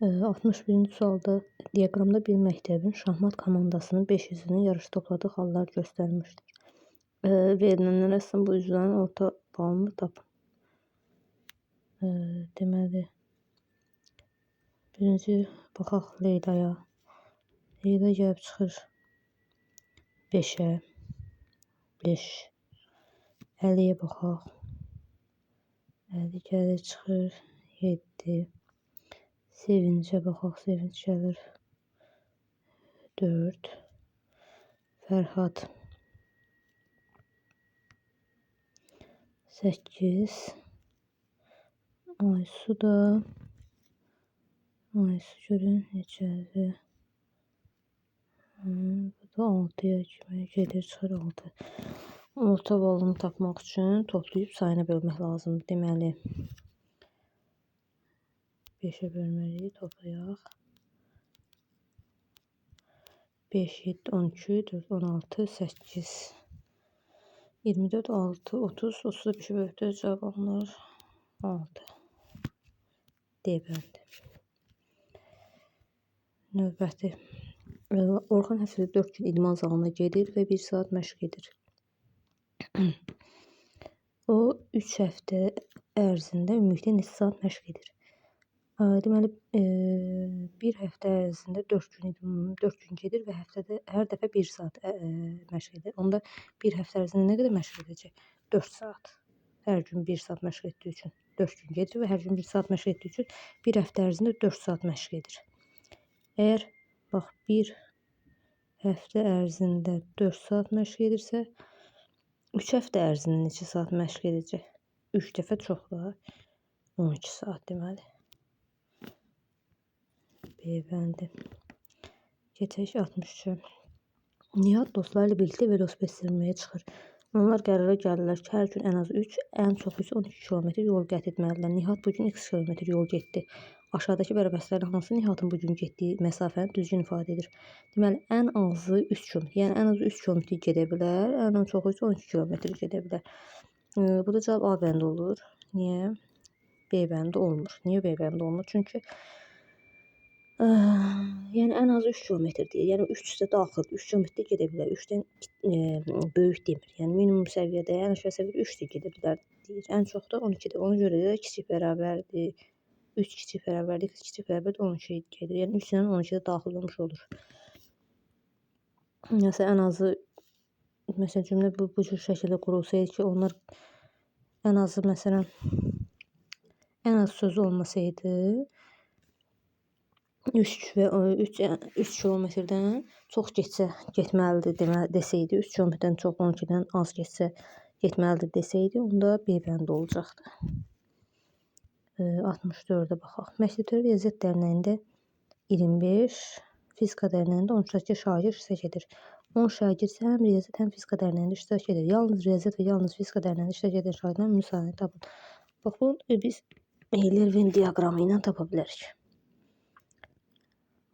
61-ci sualda diaqramda bir məktəbin şahmat komandasının 5 üzvünün yarışda topladığı xallar göstərilmişdir. Verilənlər əsasən bu üzvlərin orta balını tapın. Deməli, birinci baxaq Leylaya. Leyla gəlib çıxır 5-ə. 5. Əliyə baxaq. Əli gəlir çıxır 7. Sevincə baxaq. Sevinç gəlir 4. Fərhad 8. Aysu da Aysu görün neçədir? Bu da 6-ya kimi gedir, çıxır 6. Orta balını tapmaq üçün toplayıb sayına bölmək lazımdır. Deməli, 5-ə bölməliyik, toplayaq. 5, 7, 12, 4, 16, 8, 24, 6, 30, 30-da 5-ə bölüb 4 cavab alınır. 6. D bəndi. Növbəti. Orxan həftədə 4 gün idman zalına gedir və 1 saat məşq edir. O 3 həftə ərzində ümumilikdə neçə saat məşq edir? Deməli, bir həftə ərzində 4 gün 4 gün gedir və həftədə hər dəfə 1 saat məşq edir. Onda bir həftə ərzində nə qədər məşq edəcək? 4 saat. Hər gün 1 saat məşq etdiyi üçün 4 gün gedir və hər gün 1 saat məşq etdiyi üçün bir həftə ərzində 4 saat məşq edir. Əgər bax bir həftə ərzində 4 saat məşq edirsə, 3 həftə ərzində neçə saat məşq edəcək? 3 dəfə çoxdur. 12 saat deməli. B bəndi. Keçək 63-ə. Nihat dostları ilə birlikdə velosiped sürməyə çıxır. Onlar qərara gəlirlər ki, hər gün ən az 3, ən çox isə 12 kilometr yol qət etməlidirlər. Nihat bu gün x kilometr yol getdi. Aşağıdakı bərabərliklərin hansı Nihatın bu gün getdiyi məsafəni düzgün ifadə edir? Deməli, ən azı 3 kilometr, yəni ən azı 3 kilometr gedə bilər, ən çoxu isə 12 kilometr gedə bilər. Bu da cavab A bəndi olur. Niyə? B bəndi olmur. Niyə B bəndi olmur? Çünki yəni ən azı 3 kilometr deyir. Yəni 3 də daxildir. 3 kilometr gedə bilər. 3-dən böyük demir. Yəni minimum səviyyədə, ən aşağı səviyyədə 3 də gedə bilər deyir. Ən çox da 12-dir. Ona görə də kiçik bərabərdir. 3 kiçik bərabərdir, x kiçik bərabərdir 12 gedir. Yəni 3 ilə 12 də daxil olmuş olur. Məsələn, ən azı məsələn cümlə bu cür şəkildə qurulsaydı ki, onlar ən azı məsələn ən az sözü olmasaydı 3 və 3 kilometrdən çox getsə getməlidir deməli desəydi, 3 kilometrdən çox 12-dən az getsə getməlidir desəydi, onda B bəndi olacaqdı. 64-ə baxaq. Məktəbdə Riyaziyyat dərnəyində 25, Fizika dərnəyində 12 şagird iştirak edir. 10 şagird isə həm riyaziyyat, həm fizika dərnəyində iştirak edir. Yalnız riyaziyyat və yalnız fizika dərnəyində iştirak edən şagirdlərin ümumi sayını tapın. Bax, bunu biz Euler-Venn diaqramı ilə tapa bilərik.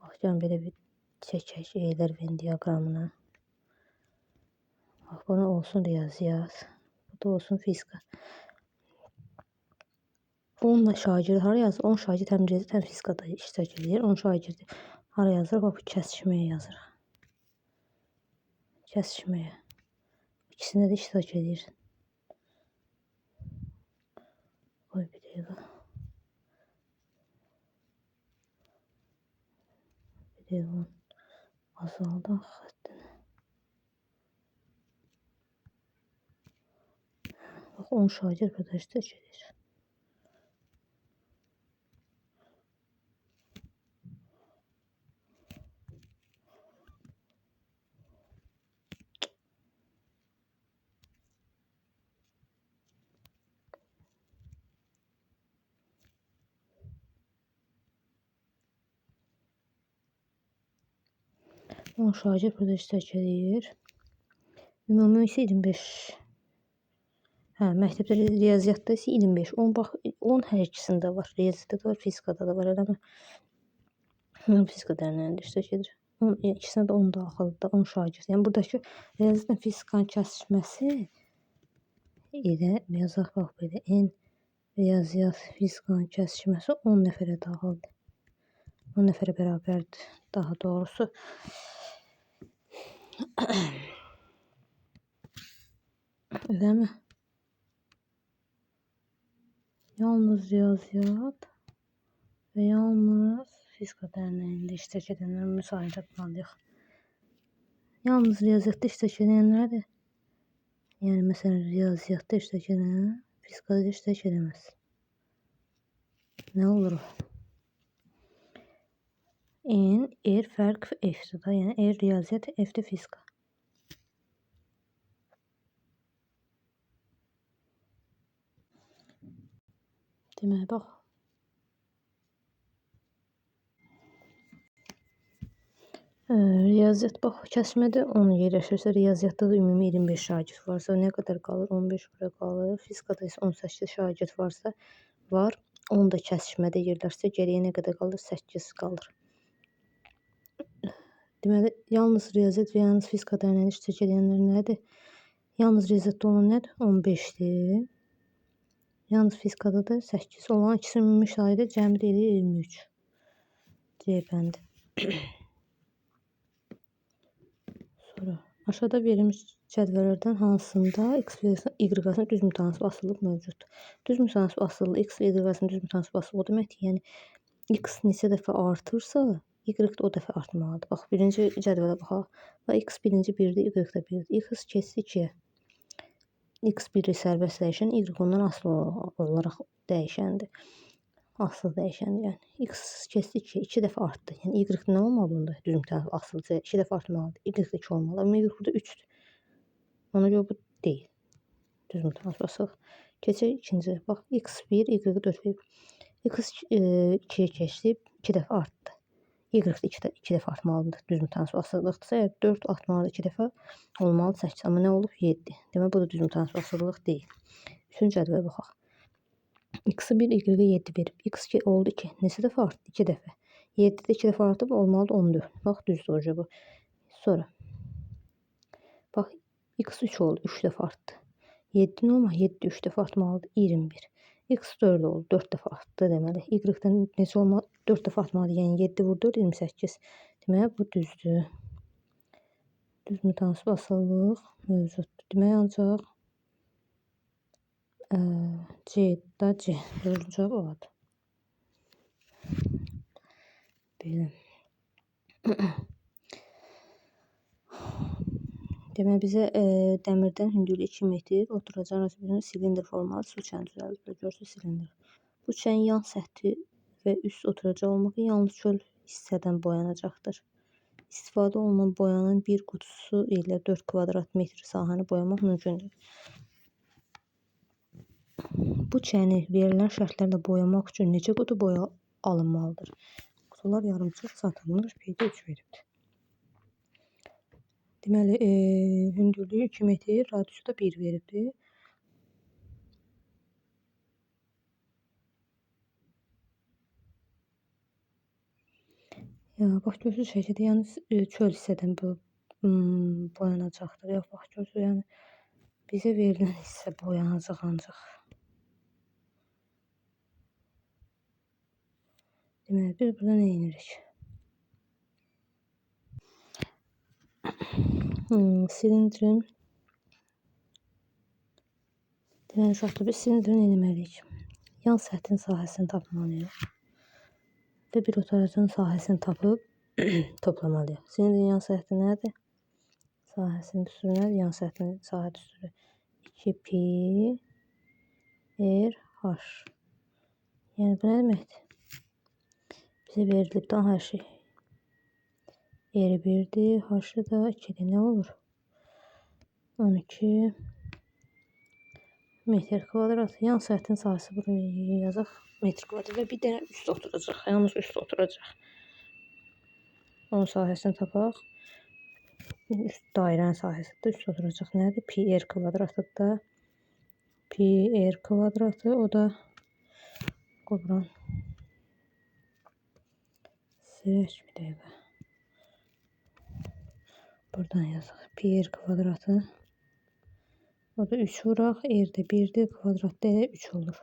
Bax, gəlin belə bir çəkək Euler-Venn diaqramını. Bax, buna olsun riyaziyyat, bu da olsun fizika. 10 şagird hara yazır? 10 şagird həm riyaziyyat, həm fizikada iştirak edir. 10 şagirdi hara yazırıq? Bax, bu kəsişməyə yazırıq. Kəsişməyə. İkisində də iştirak edir. Qoy bir dəqiqə. Bir dəqiqə azaldaq xəttini. Bax, 10 şagird burada iştirak edir. On şagird burada iştirak edir. Ümumi isə 25. Hə, məktəbdə riyaziyyatda isə 25. 10 bax, 10 hər ikisində var. Riyaziyyatda da var, fizikada da var, eləmi? Fizika dərnəyində iştirak edir. 10, ikisinə də 10 daxildir, 10 şagird. Yəni buradakı riyaziyyatla fizikanın kəsişməsi ilə yazaq bax belə N riyaziyyat fizikanın kəsişməsi 10 nəfərə daxildir. 10 nəfərə bərabərdir, daha doğrusu. Eləmi? Yalnız riyaziyyat və yalnız fizika dərnəyində iştirak edənlər müsahilə tapmalıyıq. Yalnız riyaziyyatda iştirak edənlər. Yəni, məsələn, riyaziyyatda iştirak edən fizikada iştirak edəməz. Nə olur o? N, R fərq F-dir da. Yəni, R riyaziyyat, F də fizika. Deməli, bax. Riyaziyyat bax, kəsmədə 10 yerləşirsə, riyaziyyatda da ümumi 25 şagird varsa, nə qədər qalır? 15 bura qalır. Fizikada isə 18 şagird varsa, var. 10 da kəsişmədə yerləşsə, geriyə nə qədər qalır? 8 qalır. Deməli, yalnız riyaziyyat və yalnız fizika dərnəyində iştirak edənlər nədir? Yalnız riyaziyyatda olan nədir? 15-dir. Yalnız fizikada da 8 olan ikisi ümumi sayı da cəmi də eləyir 23. C bəndi. Sonra aşağıda verilmiş cədvəllərdən hansında x və y arasında düz mütənasib asılılıq mövcuddur? Düz mütənasib asılılıq, x və y arasında düz mütənasib asılılıq o deməkdir. Yəni x neçə dəfə artırsa, y də o dəfə artmalıdır. Bax, birinci cədvələ baxaq. Bax, x birinci 1-dir, y də 1-dir. X keçdi 2-yə. X 1-i sərbəst dəyişən, y ondan asılı olaraq dəyişəndir. Asılı dəyişəndir. Yəni x keçdi 2-yə, 2 dəfə artdı. Yəni y nə olmalı onda? Düz mütənasib asılı 2 dəfə artmalıdır. Y də 2 olmalı. Amma y burada 3-dür. Ona görə bu deyil. Düz mütənasib asılıq. Keçək ikinci. Bax, x1, y 4 verib. X 2-yə keçdi, 2 dəfə artdı. Y də 2 dəfə artmalıdır. Düz mütənasib asılılıqdırsa, əgər 4 artmalıdır 2 dəfə, olmalı 8. Amma nə olub? 7. Demək, bu da düz mütənasib asılılıq deyil. Üçüncü cədvələ baxaq. X-i 1, Y-ə 7 verib. X oldu 2. Neçə dəfə artdı? 2 dəfə. 7 də 2 dəfə artıb, olmalıdır 14. Bax, düzdür bu. Sonra, bax, X 3 oldu, 3 dəfə artdı. 7 nə olmalı? 7 3 dəfə artmalıdır, 21. X 4 oldu, 4 dəfə artdı deməli. Y-dən neçə olmalı? 4 dəfə artmalıdır, yəni 7 vur 4, 28. Deməli, bu düzdür. Düz mütənasib asılılıq mövcuddur. Demək, ancaq C da C. Dördüncü cavab olardı. Belə. Deməli, bizə dəmirdən hündürlüyü 2 metr oturacaq arası silindr formalı su çəni düzəldiblər. Görürsünüz, silindr. Bu çənin yan səthi və üst oturacaq olmaqla yalnız çöl hissədən boyanacaqdır. İstifadə olunan boyanın bir qutusu ilə 4 kvadrat metr sahəni boyamaq mümkündür. Bu çəni verilən şərtlərlə boyamaq üçün neçə qutu boya alınmalıdır? Qutular yarımçıq satılmış, P-də 3 veribdir. Deməli, hündürlüyü 2 metr, radiusu da 1 veribdir. Ya, bax, görürsünüz şəkildə, yəni çöl hissədən bu boyanacaqdır. Ya, bax, görürsünüz, yəni bizə verilən hissə boyanacaq ancaq. Deməli, biz burada nə edirik? Silindrin. Deməli, uşaqlar, biz silindrin nə etməliyik? Yan səthin sahəsini tapmalıyıq. Və bir oturacağın sahəsini tapıb toplamalıyıq. Silindrin yan səthi nədir? Sahəsinin düsturu nədir? Yan səthinin sahə düsturu 2 pi r h. Yəni, bu nə deməkdir? Bizə verilib daha hər şey. R 1-dir, H-ı da 2-dir. Nə olur? 12 metr kvadrat. Yan səthin sahəsi buraya yazaq. Metr kvadrat və bir dənə üst oturacaq. Yalnız üst oturacaq. Onun sahəsini tapaq. Üst dairənin sahəsi də üst oturacaq. Nədir? Pi r kvadratıdır da. Pi r kvadratı, o da qobran. Silək bir dəqiqə. Buradan yazaq. Pi r kvadratı. O da 3 vuraq. R də 1-dir. Kvadratda elə 3 olur.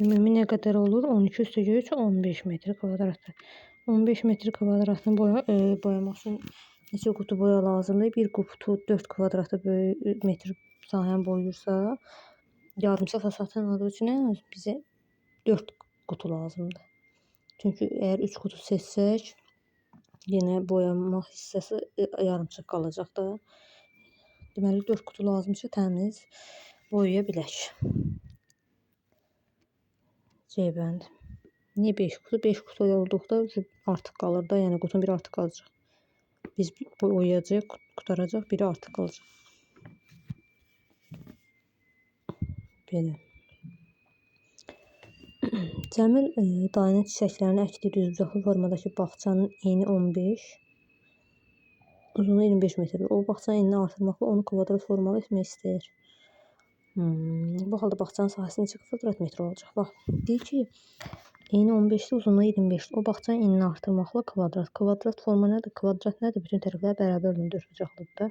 Ümumi nə qədər olur? 12 üstə 3, 15 metr kvadratdır. 15 metr kvadratını boyamaq üçün neçə qutu boya lazımdır? Bir qutu 4 kvadratı böyük metr sahəni boyuyursa, yarımçıq da satın aldığı üçün bizə 4 qutu lazımdır. Çünki əgər 3 qutu seçsək, yenə boyanmaq hissəsi yarımçıq qalacaq da. Deməli, 4 qutu lazımdır ki, təmiz boyaya bilək. C bəndi. Niyə 5 qutu? 5 qutu olduqda artıq qalır da, yəni qutunun biri artıq qalacaq. Biz boyayacaq, qurtaracaq, biri artıq qalacaq. Belə. Cəmil dayının çiçəklərini əkdiyi düzbucaqlı formadakı bağçanın eni 15, uzunluğu 25 metrdir. O bağçanın enini artırmaqla onu kvadrat formalı etmək istəyir. Bu halda bağçanın sahəsi neçə kvadrat metr olacaq? Bax, deyir ki, eni 15-dir, uzunluğu 25-dir. O bağçanın enini artırmaqla kvadrat. Kvadrat forma nədir? Kvadrat nədir? Bütün tərəflər bərabər olan dördbucaqlıdır da.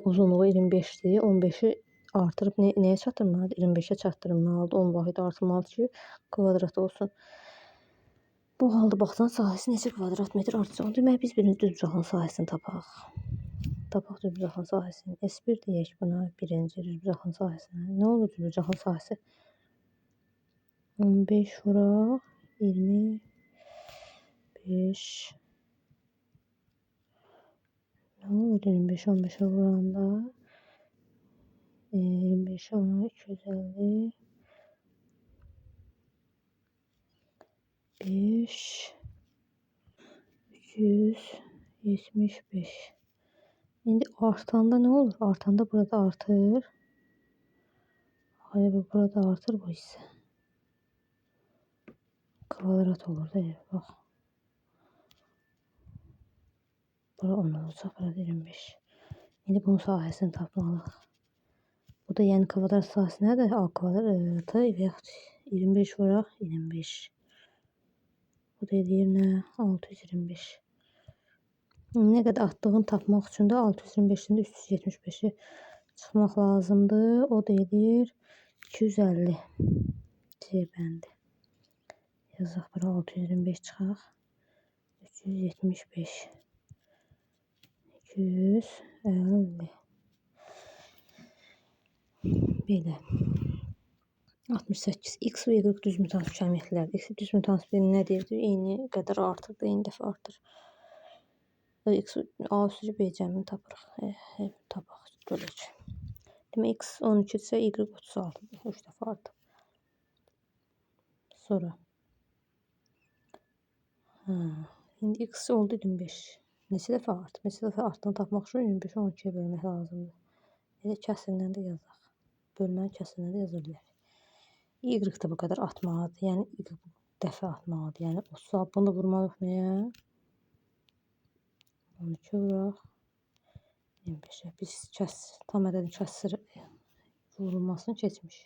Uzunluğu 25-dir. 15-i artırıb nəyə çatdırmalıdır? 25-ə çatdırmalıdır. 10 vahid artırmalıdır ki, kvadrat olsun. Bu halda bağçanın sahəsi neçə kvadrat metr artacaq? Demək, biz birinci düzbucaqlının sahəsini tapaq. Tapaq düzbucaqlının sahəsini. S1 deyək buna, birinci düzbucaqlının sahəsinə. Nə olur düzbucaqlının sahəsi? 15 vuraq 25. Nə olur 25 15-ə vuranda? 25 10 250 5 375. İndi artanda nə olur? Artanda burada artır. Hayır, burada artır bu hissə. Kvadrat olur da, bax. Bura 10 olacaq, burada 25. İndi bunun sahəsini tapmalıyıq. Bu da yəni kvadrat sahəsi nədir? A kvadratı və yaxud 25 vuraq 25. Bu da eləyir nə? 625. Nə qədər artdığını tapmaq üçün də 625-in də 375-i çıxmaq lazımdır. O da eləyir 250. C bəndi. Yazaq bura 625 çıxaq. 375. 250. Belə. 68. X və Y düz mütənasib kəmiyyətlərdir. X düz mütənasib nə deyirdi? Eyni qədər artırdı, eyni dəfə artır. X, A üstü B cəmini tapırıq. Tapaq, görək. Demək, X 12 isə Y 36-dır. 3 dəfə artıb. Sonra. İndi X oldu 25. Neçə dəfə artıb? Neçə dəfə artdığını tapmaq üçün 25-i 12-yə bölmək lazımdır. Elə kəsirlə də yazaq. Bölmənin kəsirlə də yaza bilərik. Y də bu qədər atmalıdır. Yəni, Y bu dəfə atmalıdır. Yəni, 36 bunu da vurmalıyıq nəyə? 12 vuraq. 25-ə. Biz tam ədədin kəsir vurulmasını keçmiş.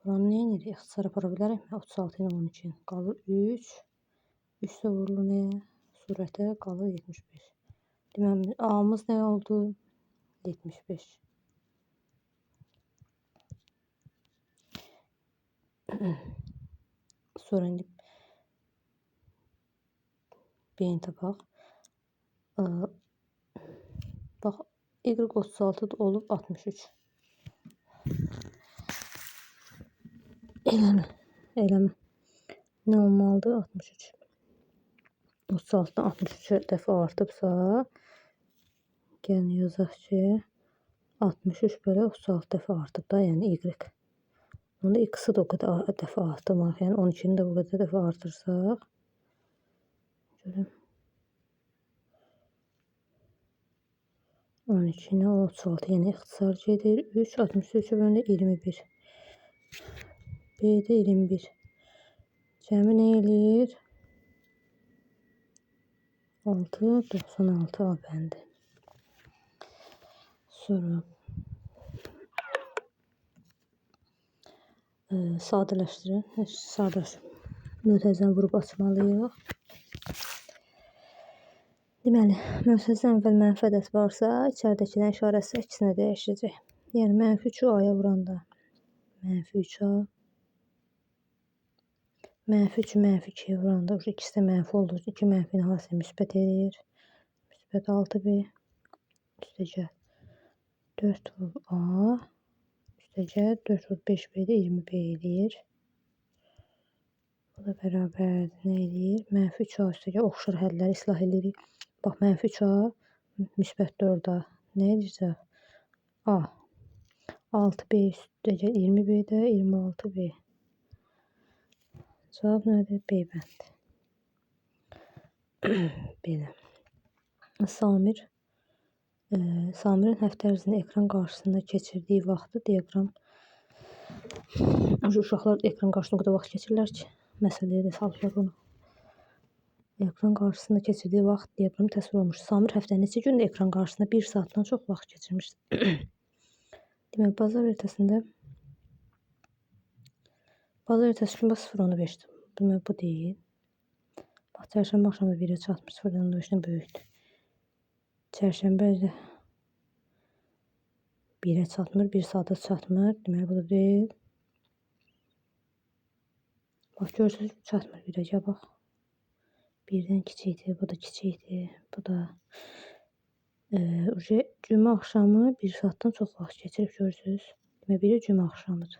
Buranı nə edirik? İxtisar apara bilərikmi? 36 ilə 12. Qalır 3. 3 də vurulur nəyə? Surətə qalır 75. Deməli, A-mız nə oldu? 75. Sonra indi B-ni tapaq. Bax, Y 36 olub 63. Eləmi? Eləmi? Nə olmalıdır? 63. 36-dan 63-ə dəfə artıbsa, gəlin yazaq ki, 63 belə 36 dəfə artıb da, yəni Y. Onda X-i də o qədər dəfə artırmaq, yəni 12-ni də bu qədər dəfə artırsaq, görüm. 12 ilə 36, yəni ixtisar gedir. 3, 63-ə bölündə 21. B-də 21. Cəmi nə eləyir? 6, 96 A bəndi. Sonra sadələşdirin. Sadələşdirin. Mötərizəni vurub açmalıyıq. Deməli, mötərizədən əvvəl mənfi ədəd varsa, içəridəkilərin işarəsi əksinə dəyişəcək. Yəni, mənfi 3-ü A-ya vuranda mənfi 3A Mənfi 3-ü mənfi 2-yə vuranda ikisi də mənfi olduğu üçün 2 mənfini hasil müsbət eləyir. Müsbət 6B üstəgəl 4 vur A üstəgəl 4 vur 5B də 20B eləyir. Bu da bərabərdir. Nə eləyir? Mənfi 3A üstəgəl oxşar hədləri islah eləyirik. Bax, mənfi 3A müsbət 4A. Nə eləyir? A. 6B üstəgəl 20B də 26B. Cavab nədir? B bəndi. Belə. Samirin həftə ərzində ekran qarşısında keçirdiyi vaxtı diaqram. Uşaqlar ekran qarşısında o qədər vaxt keçirirlər ki, məsələyə də salıblar bunu. Ekran qarşısında keçirdiyi vaxt diaqramı təsvir olunmuş. Samir həftə neçə gündə ekran qarşısında 1 saatdan çox vaxt keçirmişdir? Deməli, bazar ertəsi gün bax 0,15-dir. Deməli, bu deyil. Bax, çərşənbə axşamı 1-ə çatmır, 0,5-dən böyükdür. Çərşənbə də 1-ə çatmır, 1 saata çatmır. Deməli, bu da deyil. Bax, görürsünüz, çatmır 1-ə. Gəl, bax. 1-dən kiçikdir, bu da kiçikdir, bu da. Cümə axşamı 1 saatdan çox vaxt keçirib, görürsünüz. Deməli, biri cümə axşamıdır.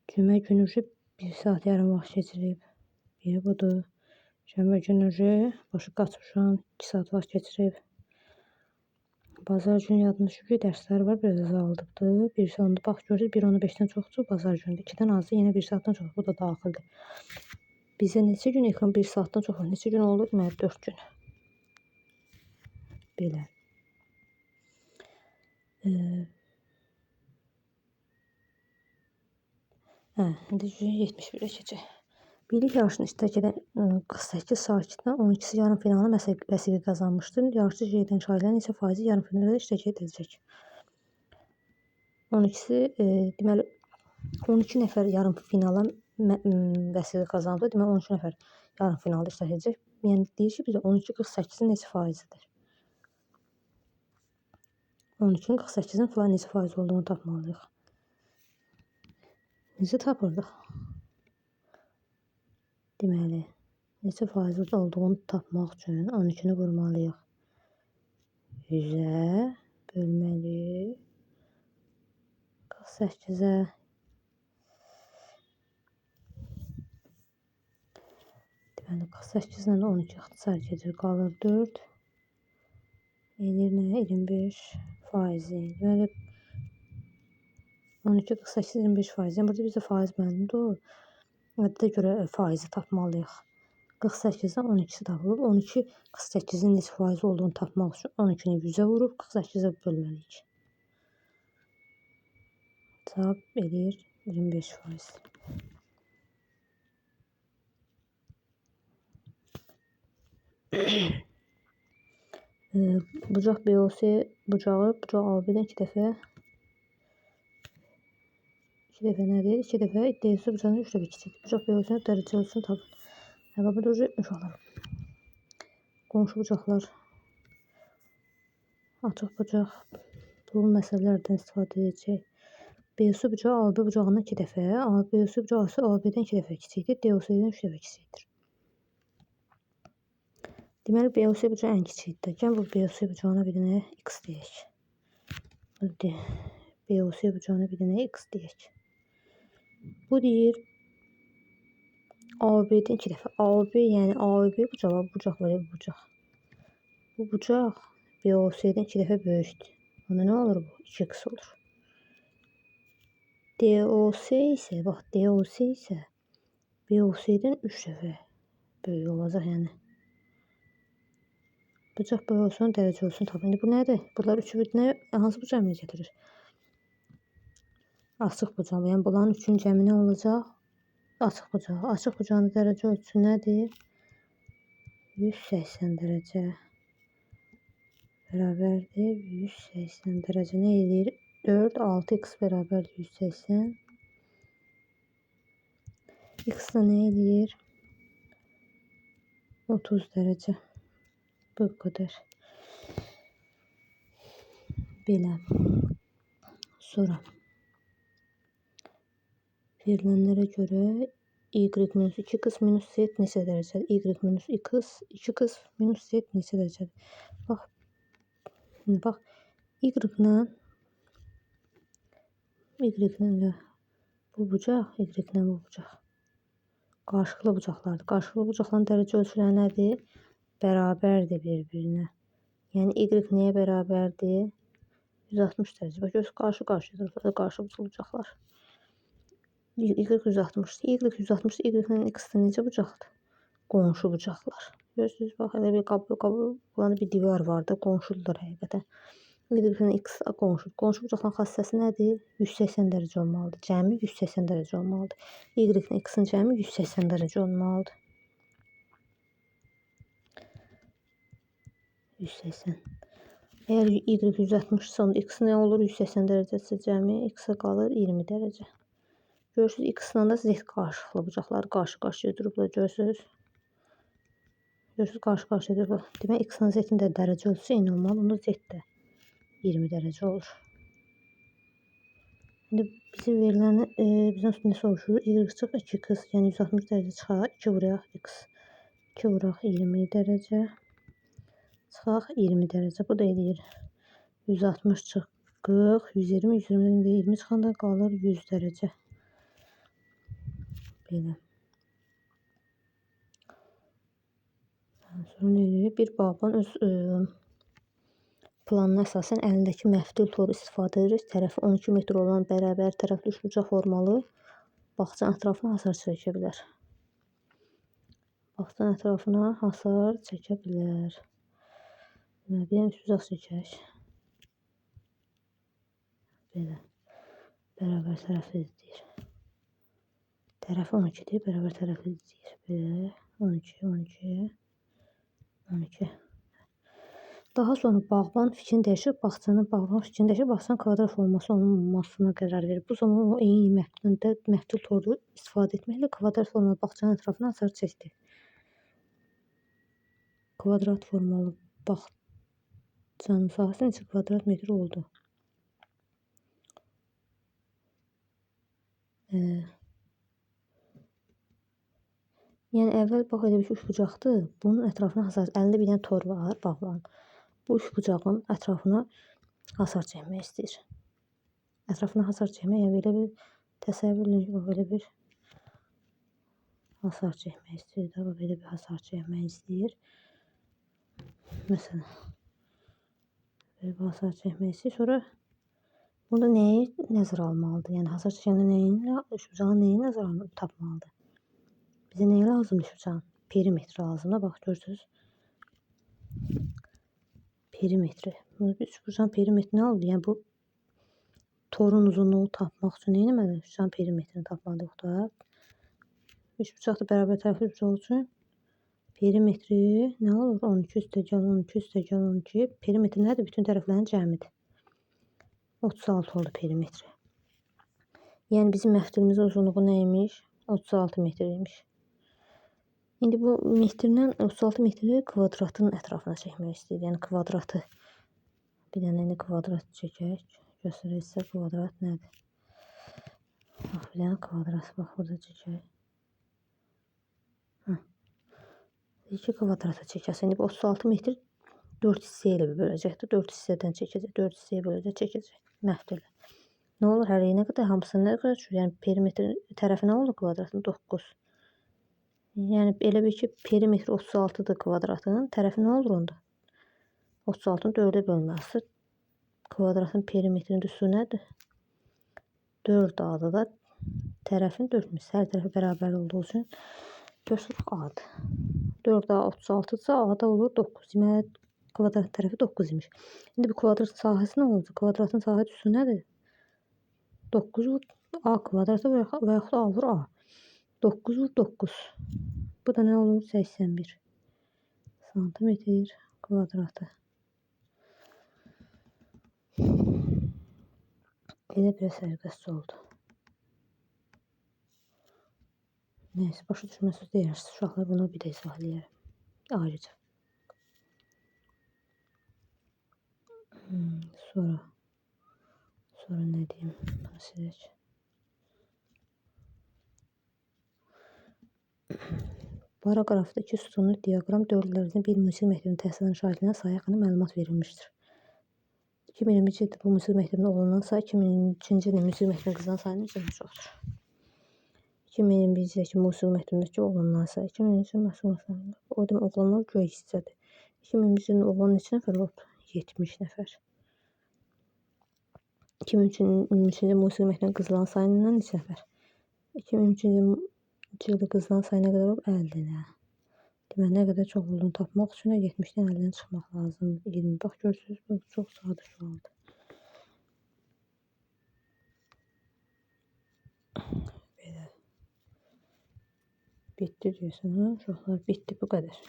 Cümə günü 1 saat yarım vaxt keçirib. Biri budur. Şənbə günü başı qaçmışam, 2 saat vaxt keçirib. Bazar günü yadına düşüb ki, dərslər var, biraz azaldıbdır. 1 saat, bax, görürsünüz, 1.15-dən çoxdur bazar günüdür. 2-dən azı, yenə 1 saatdan çox, bu da daxildir. Bizə neçə gün ekran 1 saatdan çox, neçə gün oldu? Deməli, 4 gün. Belə. İndi 71-ə keçək. Birlik yarışında iştirak edən 48 sakitdən 12-si yarım finalda vəsiqə qazanmışdır. Yarışda iştirak edən şagirdlərin neçə faizi yarım finalda iştirak edəcək? 12-si, deməli, 12 nəfər yarım finala vəsiqə qazandı. Deməli, 12 nəfər yarım finalda iştirak edəcək. Yəni, deyir ki, bizə 12 48-in neçə faizidir? 12-nin 48-in neçə faiz olduğunu tapmalıyıq. Necə tapırdıq? Deməli, neçə faiz olduğunu tapmaq üçün 12-ni vurmalıyıq. 100-ə bölməliyik 48-ə. Deməli, 48 ilə 12 ixtisar gedir, qalır 4. Eləyir nə? 25 faizi. Deməli, 12, 48, 25 faiz. Yəni, burada bizə faiz məlumdur. Ədədə görə faizi tapmalıyıq. 48-dən 12-si tapılıb. 12, 48-in neçə faizi olduğunu tapmaq üçün 12-ni 100-ə vurub 48-ə bölməliyik. Cavab eləyir 25 faiz. Bucaq BOC bucağı, bucaq AB-dən 2 dəfə. 2 dəfə nədir? 2 dəfə DC bucağından 3 dəfə kiçikdir. Bucaq BOC-nin dərəcə ölçüsünü tapın. Bax, burada uşaqlar. Qonşu bucaqlar, açıq bucaq, bu məsələlərdən istifadə edəcək. BOC bucağı AB bucağından 2 dəfə, BOC bucağı AB-dən 2 dəfə kiçikdir, DOC-dən 3 dəfə kiçikdir. Deməli, BOC bucağı ən kiçikdir. Gəl bu BOC bucağına bir dənə X deyək. BOC bucağına bir dənə X deyək. Bu deyir AB-dən 2 dəfə. AB, yəni AB bucağı, bucaq var ya, bu bucaq. Bu bucaq BOC-dən 2 dəfə böyükdür. Onda nə olur bu? 2x olur. DOC isə, bax, DOC isə BOC-dən 3 dəfə böyük olacaq, yəni. Bucaq BOC-nun dərəcə ölçüsünü tapın. İndi bu nədir? Bunlar üçü nə, hansı bucağı əmələ gətirir? Açıq bucağı. Yəni, bunların üçün cəmi nə olacaq? Açıq bucağı. Açıq bucağın dərəcə ölçüsü nədir? 180 dərəcə bərabərdir. 180 dərəcə nə eləyir? 4, 6x bərabərdir 180. X da nə eləyir? 30 dərəcə. Bu qədər. Belə. Sonra verilənlərə görə Y minus 2x minus z neçə dərəcədir? Y minus 2x minus z neçə dərəcədir? Bax, indi bax, Y ilə bu bucaq, Y ilə bu bucaq. Qarşılıqlı bucaqlardır. Qarşılıqlı bucaqların dərəcə ölçüləri nədir? Bərabərdir bir-birinə. Yəni, Y nəyə bərabərdir? 160 dərəcə. Bax, görürsünüz, qarşı-qarşıya dururlar, qarşı bucaqlar. Y 160. Y 160, Y ilə X-də necə bucaqdır? Qonşu bucaqlar. Görürsünüz, bax, elə bir qabı, bir divar vardı, qonşudurlar həqiqətən. Y ilə X qonşu. Qonşu bucaqların xassəsi nədir? 180 dərəcə olmalıdır. Cəmi 180 dərəcə olmalıdır. Y ilə X-in cəmi 180 dərəcə olmalıdır. 180. Əgər Y 160-sa, onda X nə olur? 180 dərəcəsə cəmi X-ə qalır 20 dərəcə. Görürsünüz, X-la da Z qarşılıqlı bucaqlar qarşı-qarşıya durublar. Görürsünüz? Görürsünüz, qarşı-qarşıya durublar. Demək, X-la Z-in də dərəcə ölçüsü eyni olmalı. Onda Z də 20 dərəcə olur. İndi bizə veriləni, bizdən nə soruşur? Y çıx 2x, yəni 160 dərəcə çıxaq, 2 vuraq X, 2 vuraq 20 dərəcə, çıxaq 20 dərəcə. Bu da eləyir 160 çıx 40, 120, 120-dən də 20 çıxanda qalır 100 dərəcə. Belə. Sonra nə edir? Bir bağban öz planına əsasən əlindəki məftil toru istifadə edir. Tərəfi 12 metr olan bərabər tərəfli üçbucaq formalı bağçanın ətrafına hasar çəkə bilər. Bağçanın ətrafına hasar çəkə bilər. Deməli, bir dənə üçbucaq çəkək. Belə. Bərabər tərəfli deyir. Tərəfi 12-dir, bərabər tərəfli deyir. Belə. 12, 12, 12. Daha sonra bağban fikrini dəyişir, bağçanın bağban fikrini dəyişir, bağçanın kvadrat forması olmasına qərar verir. Bu zaman o eyni məftil toru istifadə etməklə kvadrat formalı bağçanın ətrafına hasar çəkdi. Kvadrat formalı bağçanın sahəsi neçə kvadrat metr oldu? Yəni, əvvəl bax, elə bir ki, üçbucaqdır. Bunun ətrafına hasar, əlində bir dənə tor var bağban. Bu üçbucağın ətrafına hasar çəkmək istəyir. Ətrafına hasar çəkmək, yəni belə bir təsəvvür edin ki, bax, belə bir hasar çəkmək istəyir də, bax, belə bir hasar çəkmək istəyir. Məsələn, belə bir hasar çəkmək istəyir. Sonra burada nəyi nəzərə almalıdır? Yəni, hasar çəkəndə üçbucağın nəyi nəzərə tapmalıdır? Bizə nəyə lazımdır üçbucağın? Perimetri lazımdır. Bax, görürsünüz. Perimetri. Üçbucağın perimetri nə oldu? Yəni, bu torun uzunluğu tapmaq üçün nə etməlidir? Üçbucağın perimetrini tapmalıyıq da. Üçbucaq da bərabər tərəfli üçbucaq üçün perimetri nə olur? 12 üstəgəl 12 üstəgəl 12. Perimetri nədir? Bütün tərəflərin cəmidir. 36 oldu perimetri. Yəni, bizim məftilimizin uzunluğu nə imiş? 36 metr imiş. İndi bu metrlə 36 metri kvadratın ətrafına çəkmək istəyir. Yəni, kvadratı. Bir dənə indi kvadrat çəkək. Göstərək sizə kvadrat nədir? Bax, bir dənə kvadrat. Bax, burada çəkək. Hə. 2 kvadrata çəkəsən. İndi bu 36 metr 4 hissə ilə böləcəkdir. 4 hissədən çəkəcək. 4 hissəyə böləcək, çəkəcək. Məftillə. Nə olur? Hər nə qədər? Hamısını nə qədər düşür? Yəni, perimetr tərəfi nə olur kvadratın? 9. Yəni, elə bil ki, perimetri 36-dır kvadratın. Tərəfi nə olur onda? 36-nı 4-ə bölməlidir. Kvadratın perimetrinin düsü nədir? 4 A-dır da tərəfin 4 mis. Hər tərəfi bərabər olduğu üçün götürürük A-dır. 4A 36-dırsa A-da olur 9. Deməli, kvadrat tərəfi 9 imiş. İndi bu kvadratın sahəsi nə olacaq? Kvadratın sahə düsü nədir? 9 vur A kvadratı və yaxud A vur A. 9 vur 9. Bu da nə olur? 81 santimetr kvadratı. Elə biraz səliqəsiz oldu. Neyse, başa düşməsiniz deyərsiniz. Uşaqlar, bunu bir də izah eləyərəm. Ayrıca. Sonra nə deyim? Bunu silək. Paraqrafda 2 sütunlu diaqram 4 il ərzində bir musiqi məktəbində təhsil alan şagirdlərin sayı haqqında məlumat verilmişdir. 2021-ci ildə bu musiqi məktəbində oğlanların sayı 2022-ci ildə musiqi məktəbində qızların sayından neçə çoxdur? 2021-ci ildəki musiqi məktəbindəki oğlanların sayı 2021-ci ildə musiqi məktəbində o demək oğlanlar göy hissədir. 2021-ci ildə oğlan neçə nəfər olub? 70 nəfər. 2023-cü ildə musiqi məktəbində qızların sayından neçə nəfər? 2023-cü ildə qızların sayı nə qədər olub? 50 dənə. Deməli, nə qədər çox olduğunu tapmaq üçün də 70-dən 50-dən çıxmaq lazımdır. 20. Bax, görürsünüz, bu çox sadə sualdır. Belə. Bitdi deyəsən, hə? Uşaqlar, bitdi, bu qədər.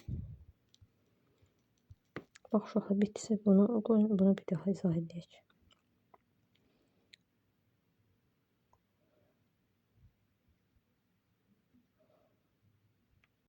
Bax, uşaqlar, bitdisə bunu, qoyun, bunu bir daha izah edək.